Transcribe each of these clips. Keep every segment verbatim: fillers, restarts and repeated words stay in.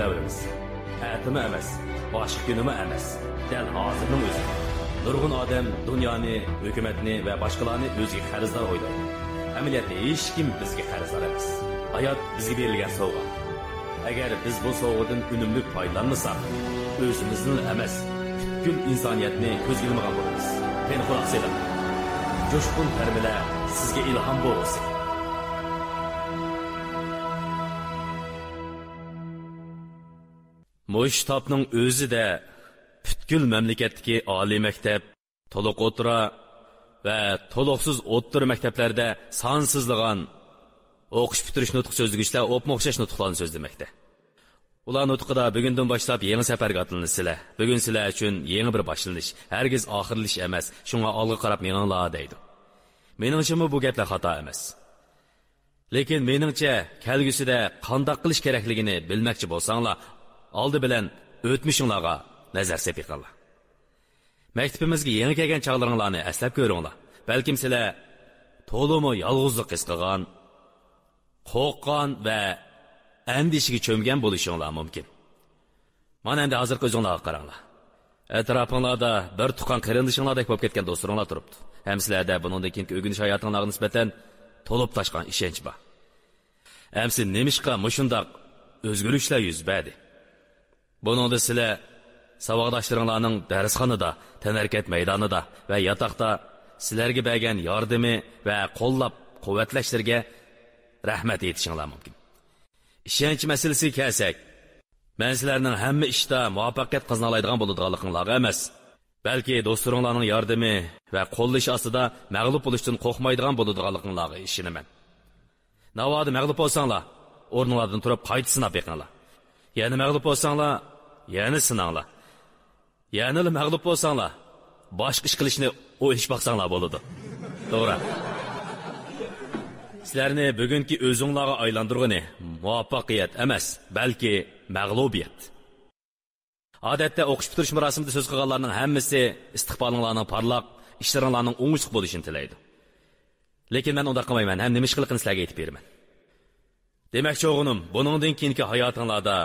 دەۋرىمىز. ئەتىمۇ ئەمەس، باشقا كۈنىمۇ ئەمەس، دەل ھازىرنىڭ ئۆزى. نۇرغۇن ئادەم دۇنيانى، ھۆكۈمەتنى ۋە باشقىلارنى ئۆزىگە قەرزدار ئويلايدۇ. ئەمەلىيەتتە ھېچكىم بىزگە قەرزدار ئەمەس. ھايات بىزگە بېرىلگەن سوۋغا. ئەگەر بىز بۇ سوۋغىدىن ئۈنۈملۈك پايدىلانمىساق، ئۆزىمىزنىلا ئەمەس، پۈتكۈل ئىنسانىيەتنى كۆزگە ئىلمىغان بولىمىز. قېنى، قۇلاق سېلىڭ. جۇشقۇن تەرمىلەر سىزگە ئىلھام بولغۇسى. مۇشۇ تاپنىڭ ئۆزىدە پۈتكۈل مەملىكەتتىكى ئالىي مەكتەپ، تولۇق ئوتتۇرا ۋە تولۇقسىز ئوتتۇرا مەكتەپلەردە سانسىزلىغان ئوقۇش پۈتتۈرۈش نۇتقى سۆزلىگۈچىلەر ئوپمۇ ئوخشاش نۇتۇقلارنى سۆزلىمەكتە. ئۇلار نۇتقىدا بۈگۈندىن باشلاپ يېڭى سەپەرگە ئاتلىنىسىلەر. بۈگۈن سىلەر ئۈچۈن يېڭى بىر باشلىنىش، ھەرگىز ئاخىرلىشىش ئەمەس، شۇڭا ئالغا قاراپ مېڭىڭلار دەيدۇ. مېنىڭچىمۇ بۇ گەپلەر خاتا ئەمەس. لېكىن مېنىڭچە، كەلگۈسىدە قانداق قىلىش كېرەكلىكىنى بىلمەكچى بولساڭلار، ئالدى بىلەن ئۆتمۈشۈڭلارغا نەزەر سېلىپ بېقىڭلار. مەكتىپىمىزگە يېڭى كەلگەن چاغلىرىڭلارنى ئەسلەپ كۆرۈڭلار. بەلكىم سىلەر تولىمۇ يالغۇزلۇق ھېس قىلغان، قورققان ۋە ئەندىشىگە چۆمگەن بولۇشۇڭلار مۇمكىن. مانا ئەمدى ھازىرقى ئۆزۈڭلارغا قاراڭلار. ئەتراپىڭلاردا بىر تۇغقان قېرىندىشىڭلاردەك بولۇپ كەتكەن دوستلىرىڭلار تۇرۇپتۇ. ھەم سىلەردە بۇنىڭدىن كېيىنكى ئۆگىنىش ھاياتىڭلارغا نىسبەتەن تولۇپ تاشقان ئىشەنچ بار. ئەمسە نېمىشقا مۇشۇنداق ئۆزگىرىشلەر يۈز بەردى؟ بۇنىڭدا سىلەر ساۋاقداشلىرىڭلارنىڭ دەرسخانىدا، تەنھەرىكەت مەيدانىدا ۋە ياتاقتا سىلەرگە بەرگەن ياردىمى ۋە قوللاپ قۇۋۋەتلەشلىرىگە رەھمەت ئېيتىشىڭلار مۇمكىن. ئىشەنچ مەسىلىسىگە كەلسەك، مەن سىلەرنىڭ ھەممە ئىشتا مۇۋەپپەقىيەت قازىنالايدىغان بولىدىغانلىقىڭلارغا ئەمەس، بەلكى دوستلىرىڭلارنىڭ ياردىمى ۋە قوللىشى ئاستىدا مەغلۇپ بولۇشتىن قورقمايدىغان بولىدىغانلىقىڭلارغا ئىشىنىمەن. ناۋادا مەغلۇپ بولساڭلار، ئورنۇڭلاردىن تۇرۇپ قايتا سىناپ بېقىڭلار. يەنە مەغلۇپ بولساڭلار، يەنە سىناڭلار. يەنىلا مەغلۇپ بولساڭلار، باشقا ئىش قىلىشنى ئويلىشىپ باقساڭلار بولىدۇ. توغرا. سىلەرنى بۈگۈنكى ئۆزۈڭلارغا ئايلاندۇرغىنى مۇۋەپپەقىيەت ئەمەس، بەلكى مەغلۇبىيەت. ئادەتتە ئوقۇش پۈتتۈرۈش مۇراسىمىدا سۆز قىلغانلارنىڭ ھەممىسى ئىستىقبالىڭلارنىڭ پارلاق، ئىشلىرىڭلارنىڭ ئوڭۇشلۇق بولۇشىنى تىلەيدۇ. لېكىن مەن ئۇنداق قىلمايمەن ھەم نېمە ئىش قىلىقىنى سىلەرگە ئېيتىپ بېرىمەن. دېمەكچى بولغىنىم، بۇنىڭدىن كېيىنكى ھاياتىڭلاردا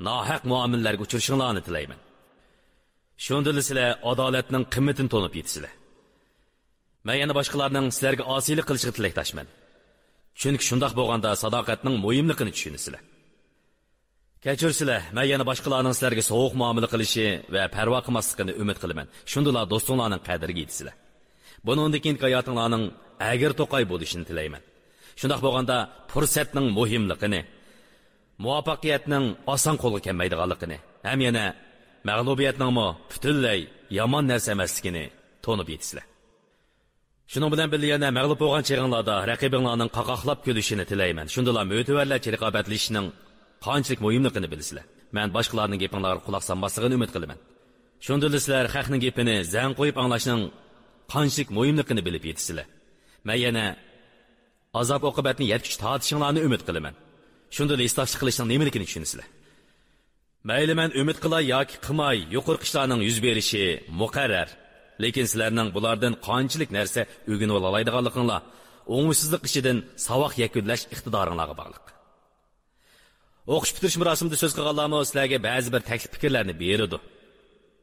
ناھەق مۇئامىلىلەرگە ئۇچرىشىڭلارنى تىلەيمەن. شۇندىلا سىلەر ئادالەتنىڭ قىممىتىنى تونۇپ يېتىسىلەر. مەن يەنە باشقىلارنىڭ سىلەرگە ئاسىيلىق قىلىشىغا تىلەكداشمەن. چۈنكى شۇنداق بولغاندا ساداقەتنىڭ مۇھىملىقىنى چۈشىنىسىلەر. كەچۈرسىلەر، مەن يەنە باشقىلارنىڭ سىلەرگە سوغۇق مۇئامىلە قىلىشى ۋە پەرۋا قىلماسلىقىنى ئۈمىد قىلىمەن. شۇندىلا دوستۇڭلارنىڭ قەدرىگە يېتىسىلەر. بۇنىڭدىن كېيىنكى ھاياتىڭلارنىڭ ئەگرى توقاي بولۇشىنى تىلەيمەن. شۇنداق بولغاندا پۇرسەتنىڭ مۇھىملىقىنى، مۇۋەپپەقىيەتنىڭ ئاسان قولغا كەلمەيدىغانلىقىنى، ھەم يەنە مەغلۇبىيەتنىڭمۇ پۈتۈنلەي يامان نەرسە ئەمەسلىكىنى تونۇپ يېتىسىلەر. شۇنىڭ بىلەن بىللە يەنە مەغلۇپ بولغان چېغىڭلاردا رەقىبىڭلارنىڭ قاقاقلاپ كۈلۈشىنى تىلەيمەن. شۇندىلا مۆتىۋەرلەرچە رىقابەتلىشىشنىڭ قانچىلىك مۇھىملىقىنى بىلىسىلەر. مەن باشقىلارنىڭ گېپىڭلارغا قۇلاق سالماسلىقىنى ئۈمىد قىلىمەن. شۇندىلا سىلەر خەقنىڭ گېپىنى زەن قويۇپ ئاڭلاشنىڭ قانچىلىك مۇھىملىقىنى بىلىپ يېتىسىلەر. مەن يەنە ئازاب-ئوقۇبەتنى يەتكۈچە تارتىشىڭلارنى ئۈمىد قىلىمەن. شۇندىلا ھېسداشلىق قىلىشنىڭ نېمىلىكىنى چۈشىنىسىلەر. مەيلى مەن ئۈمىد قىلاي ياكى قىلماي، يۇقىرىقى ئىشلارنىڭ يۈز بېرىشى مۇقەررەر. لېكىن سىلەرنىڭ بۇلاردىن قانچىلىك نەرسە ئۆگىنىۋالالايدىغانلىقىڭلار، ئوڭۇشسىزلىق ئىچىدىن ساۋاق يەكۈنلەش ئىقتىدارىڭلارغا باغلىق. ئوقۇش پۈتتۈرۈش مۇراسىمىدا سۆز قىلغانلارمۇ سىلەرگە بەزى بىر تەكلىپ پىكىرلەرنى بېرىدۇ.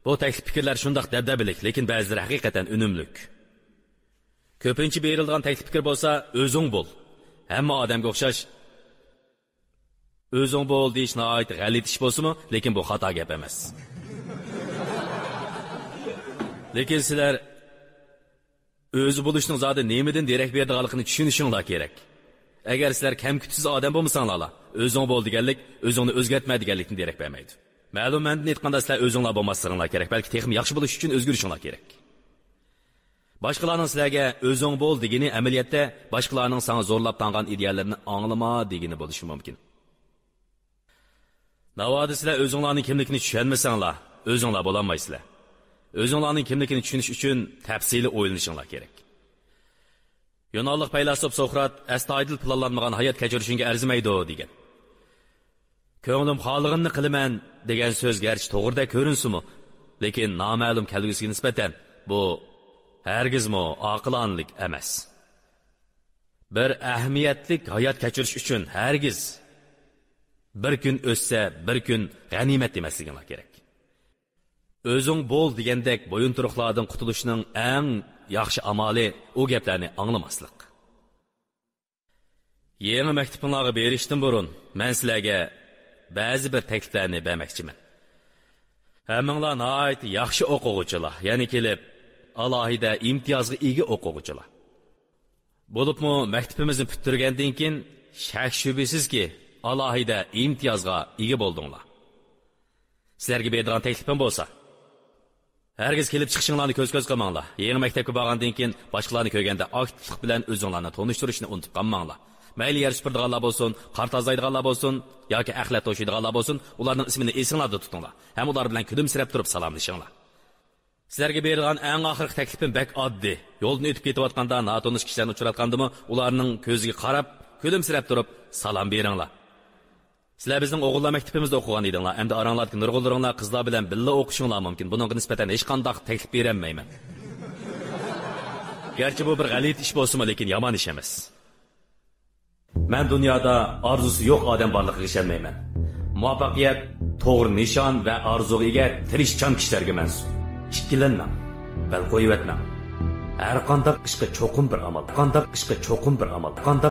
بۇ تەكلىپ پىكىرلەر شۇنداق دەبدەبىلىك، لېكىن بەزىلىرى ھەقىقەتەن ئۈنۈملۈك. كۆپىنچە بېرىلىدىغان تەكلىپ پىكىر بولسا، ئۆزۈڭ بول. ھەممە ئادەمگە ئوخشاش ئۆزۈڭ بول دېيىش ناھايىتى غەلىتە ئىش بولسىمۇ، لېكىن بۇ خاتا گەپ ئەمەس. لېكىن سىلەر ئۆزى بولۇشنىڭ زادى نېمىدىن دېرەك بېرىدىغانلىقىنى چۈشىنىشىڭلار كېرەك. ئەگەر سىلەر كەمكۈتۈشسىز ئادەم بولمىساڭلارلا، ئۆزۈڭ بول دېگەنلىك ئۆزۈڭنى ئۆزگەرتمە دېگەنلىكتىن دېرەك بەرمەيدۇ. مەلۇم مەنىدىن ئېيتقاندا، سىلەر ئۆزۈڭلار بولماسلىقىڭلار كېرەك، بەلكى تېخىمۇ ياخشى بولۇش ئۈچۈن ئۆزگىرىشىڭلار كېرەك. باشقىلارنىڭ سىلەرگە ئۆزۈڭ بول دېگىنى ئەمەلىيەتتە باشقىلارنىڭ ساڭا زورلاپ تاڭغان ئىدىيەلىرىنى ئاڭلىما دېگىنى بولۇشى مۇمكىن. ناۋادا سىلەر ئۆزۈڭلارنىڭ كىملىكىنى چۈشەنمىسەڭلار، ئۆزۈڭلار بولالمايسىلەر. ئۆزۈڭلارنىڭ كىملىكىنى چۈشىنىش ئۈچۈن تەپسىلىي ئويلىنىشىڭلار كېرەك. يۇنانلىق پەيلاسوپ سوقرات، «ئەستايىدىل پىلانلانمىغان ھايات كەچۈرۈشۈڭگە ئەرزىمەيدۇ» دېگەن. «كۆڭلۈم خالىغىنىنى قىلىمەن» دېگەن سۆز گەرچە توغرىدەك كۆرۈنسىمۇ، لېكىن نامەلۇم كەلگۈسىگە نىسبەتەن بۇ ھەرگىزمۇ ئاقىلانىلىك ئەمەس. بىر ئەھمىيەتلىك ھايات كەچۈرۈش ئۈچۈن ھەرگىز بىر كۈن ئۆتسە، بىر كۈن غەنىيمەت دېمەسلىكىڭلار كېرەك. ئۆزۈڭ بول دېگەندەك بويۇنتۇرۇقلاردىن قۇتۇلۇشنىڭ ئەڭ ياخشى ئامالى ئۇ گەپلەرنى ئاڭلىماسلىق. يېڭى مەكتىپىڭلارغا بېرىشتىن بۇرۇن، مەن سىلەرگە بەزى بىر تەكلىپلەرنى بەرمەكچىمەن. ھەممىڭلار ناھايىتى ياخشى ئوقۇغۇچىلار، يەنە كېلىپ ئالاھىدە ئىمتىيازغا ئىگە ئوقۇغۇچىلار. بولۇپمۇ مەكتىپىمىزنى پۈتتۈرگەندىن كېيىن شەك-شۈبھىسىزكى ئالاھىدە ئىمتىيازغا ئىگە بولدۇڭلار. سىلەرگە بېرىدىغان تەكلىپىم بولسا، ھەرگىز كېلىپ چىقىشىڭلارنى كۆز-كۆز قىلماڭلار. يېڭى مەكتەپكە بارغاندىن كېيىن باشقىلارنى كۆرگەندە ئاكتىپلىق بىلەن ئۆزۈڭلارنى تونۇشتۇرۇشنى ئۇنتۇپ قالماڭلار. مەيلى يەر سۈپۈرىدىغانلار بولسۇن، قار تازىلايدىغانلار بولسۇن ياكى ئەخلەت توشۇيدىغانلار بولسۇن، ئۇلارنىڭ ئىسمىنى ئېسىڭلاردا تۇتۇڭلار ھەم ئۇلار بىلەن كۈلۈمسىرەپ تۇرۇپ سالاملىشىڭلار. سىلەرگە بېرىدىغان ئەڭ ئاخىرقى تەكلىپىم بەك ئاددىي. يولدىن ئۆتۈپ كېتىۋاتقاندا ناتونۇش كىشىلەرنى ئۇچراتقاندىمۇ ئۇلارنىڭ كۆزىگە قاراپ، كۈلۈمسىرەپ تۇرۇپ سالام بېرىڭلار. سىلەر بىزنىڭ ئوغۇللار مەكتىپىمىزدە ئوقۇغان ئىدىڭلار، ئەمدى ئاراڭلاردىكى نۇرغۇنلىرىڭلار قىزلار بىلەن بىللە ئوقۇشۇڭلار مۇمكىن. بۇنىڭغا نىسبەتەن ھېچقانداق تەكلىپ بېرەلمەيمەن. گەرچە بۇ بىر غەلىتە ئىش بولسىمۇ، لېكىن يامان ئىش ئەمەس. مەن دۇنيادا ئارزۇسى يوق ئادەم بارلىقىغا ئىشەنمەيمەن. مۇۋەپپەقىيەت توغرا نىشان ۋە ئارزۇغا ئىگە تىرىشچان كىشىلەرگە مەنسۇپ. ئىككىلەنمەڭ، بەل قويۇۋەتمەڭ. ھەر قانداق ئىشقا چوقۇم بىر ئامال، قانداق ئىشقا چوقۇم بىر ئامال، قانداق